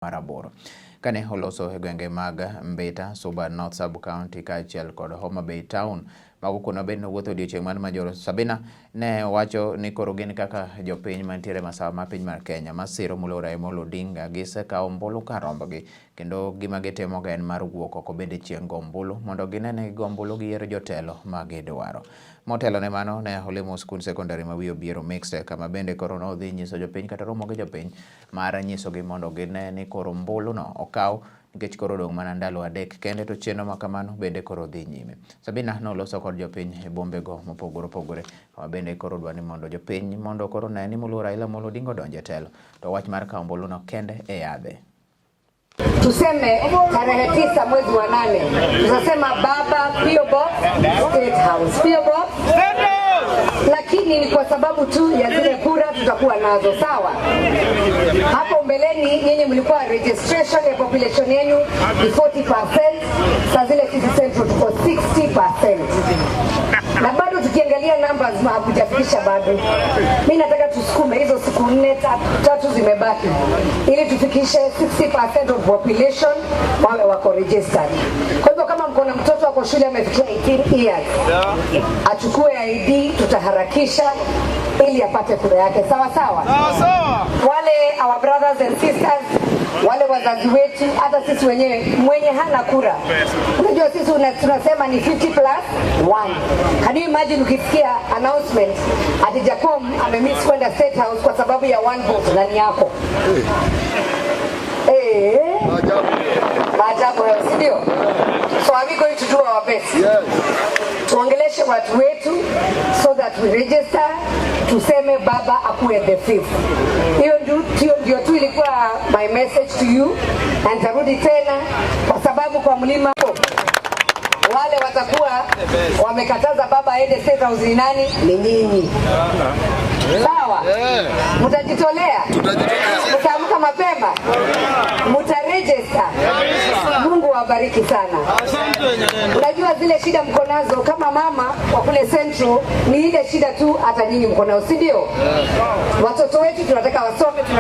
Mar aboro. Kane oloso e gwenge mag Mbita, Suba North Sub-County kaachiel kod Homa Bay Town. Mago kuno bende nowuotho odiochieng' mar majoro. Sabina ne owacho ni koro gin kaka jopiny mantiere masawa ma piny mar Kenya masiro moluor Raila Odinga gisekawo ombulu kar rombgi kendo gima gitimo ga en mar wuok oko bende chieng' go ombulu mondo gine ni gigo ombulu giyiero jotelo ma gidwaro. Motelo ne mano ne olimo skund sekondari ma Wiyo Biero Mixed kama bende koro nodhi nyiso jopiny kata romo gi jopiny mar nyisogi mondo gine ni koro ombuluno okaw nikech koro odong' mana ndalo 3 kende to chenro ma kamano bende koro dhi nyime. Sabina noloso kod jopiny e bombego mopogore opogore kama bende koro dwa ni mondo jopiny mondo koro ne ni moluor Raila Amolo Odinga odonjo e telo to wach mar kawo ombuluno kende e yadhe. Tuseme tarehe 9 mwezi wa 8 tutasema baba PO Box State House, PO Box, lakini ni kwa sababu tu ya zile kura tutakuwa nazo, sawa? Hapo mbeleni nyinyi mlikuwa registration ya population yenu ni 40%, saa zile sisi Central tuko 60%. Na bado tukiangalia numbers hakujafikisha bado. Mimi nataka tusukume hizo siku 4 tatu zimebaki ili tufikishe 60% of population wawe wako registered. Kwa hivyo kama mko na mtoto wako shule amefikia 18 years, achukue ID, tutaharakisha ili apate kura yake, sawa sawa? Wale our brothers and sisters, wale wazazi wetu, hata sisi wenyewe mwenye hana kura. Unajua sisi tunasema ni 50+1. Can you imagine ukisikia announcement ati Jakom amemiss kwenda State House kwa sababu ya one vote ndani yako? Maajabu hayo, si ndio? So are we going to do our best? Yes. Tuongeleshe watu wetu so that we register, tuseme baba akuwe the fifth. Hiyo ndio tu ilikuwa my message to you, na nitarudi tena kwa sababu kwa mlima wale watakuwa wamekataza baba aende State House ni nani? Ni nyinyi. Sawa? Mtajitolea? Mtaamka mapema? Mtaregister? Mungu awabariki sana. Unajua zile shida mko nazo kama mama wa kule Central ni ile shida tu hata nyinyi mko nayo, si ndio? Watoto wetu tunataka wasome.